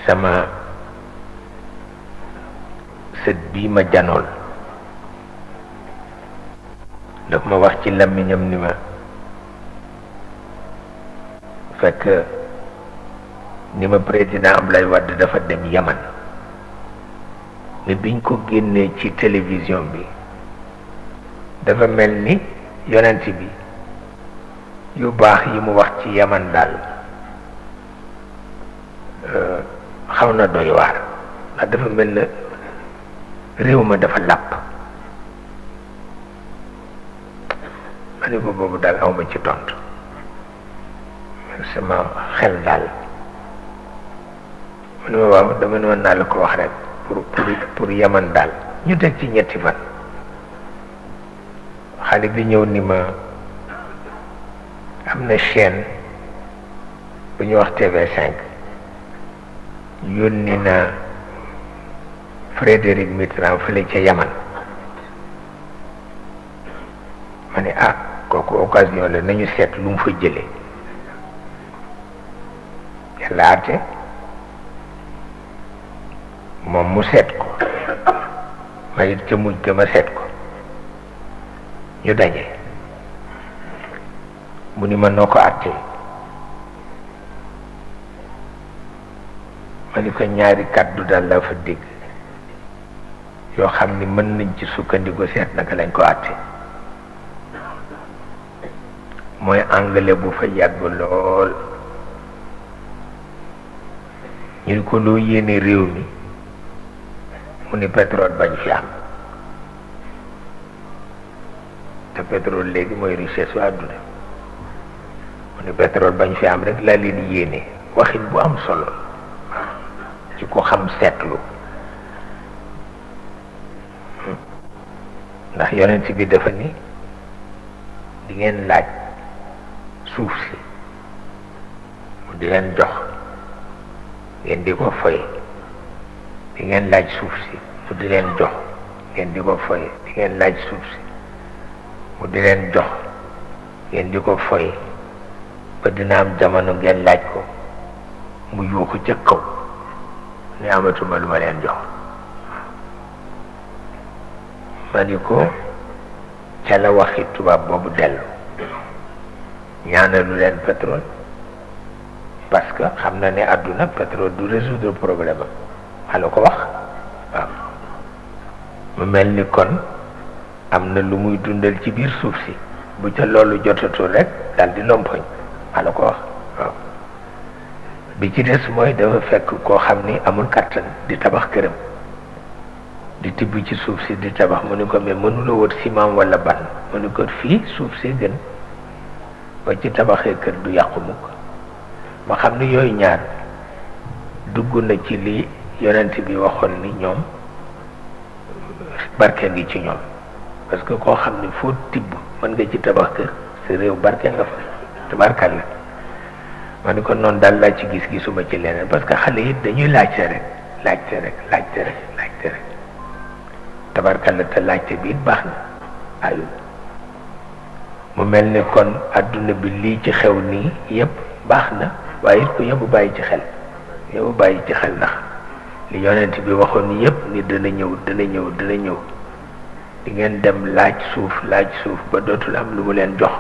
sama sët bii ma janool daf ma wax ci làmmiñam ni ma fekk ni ma président Abdoulaye Wade dafa dem Yaman mais biñ ko génnee ci télévision bi dafa mel ni yonent bi yu baax yi mu wax ci Yaman daal xaw na doy waar ndax dafa mel na réew ma dafa làpp ma ni ko boobu daal awma ci tontu sama xel daal mu ne ma waaw dama ne woon naa la ko wax rek pour Yaman daal ñu teg ci ñetti fan xale bi ñëw ni ma am na chaîne bu ñu wax TV5 yónni na Frédéric Mitterrand fële ca Yaman ma ne ah kooku occasion la nañu seet lu mu fa jëlee yàlla arte moom mu seet ko ma it ca mujj ga ma seet ko ñu daje mu ni ma noo ko àttee ma ni ko ñaari kàddu daal la fa dégg yoo xam ni mën nañ ci sukkandiku seet naka lañ ko àttee mooy anglais bu fa yàgg lool ñu ni ko loo yéene réew mi mu ni pétrole bañ fi am te pétrole léegi mooy richesse su àdduna mu ni pétrole bañ fi am rek laa leen yéene waxin bu am solo ci ko xam seetlu ndax yonent bi dafa ni di ngeen laaj suuf si mu di leen jox ngeen di ko foye di ngeen laaj suuf si mu di leen jox ngeen di ko foye di ngeen laaj suuf si mu di leen jox ngeen di ko foye ba dina am jamono ngeen laaj ko mu yuuxu ca kaw ni amatuma lu ma leen jox ma ni ko ca la waxi tubaab boobu dellu ñaanalu leen pétrole parce que xam na ne àdduna pétrole du résoudre problème am xala ko wax waaw mu mel ni kon am na lu muy dundal ci biir suuf si bu ca loolu jotatul rek daal di lompoñ xala ko wax waaw bi ci des mooy dafa fekk koo xam ni amul kattan di tabax këram di tibb ci suuf si di tabax mu ni ko mais mënula wut ciment wala ban mu ni ko fii suuf si gën ba ci tabaxee kër du yàqu mukk ma xam ni yooyu ñaar dugg na ci li yonent bi waxoon ni ñoom barke ngi ci ñoom parce que koo xam ni foo tibb mën nga ci tabax kër sa réew barke nga fa tabarkal la ma ni ko noonu daal laa ci gis-gisuma ci leneen parce que xale yi dañuy laajte rek tabarkal la te laajte bi it baax na ayul mu mel ni kon adduna bi lii ci xew nii yépp baax na waaye it ko yóbbu bàyyi ci xel ndax li yonent bi waxoon yépp ni dana ñëw di ngeen dem laaj suuf ba dootul am lu mu leen jox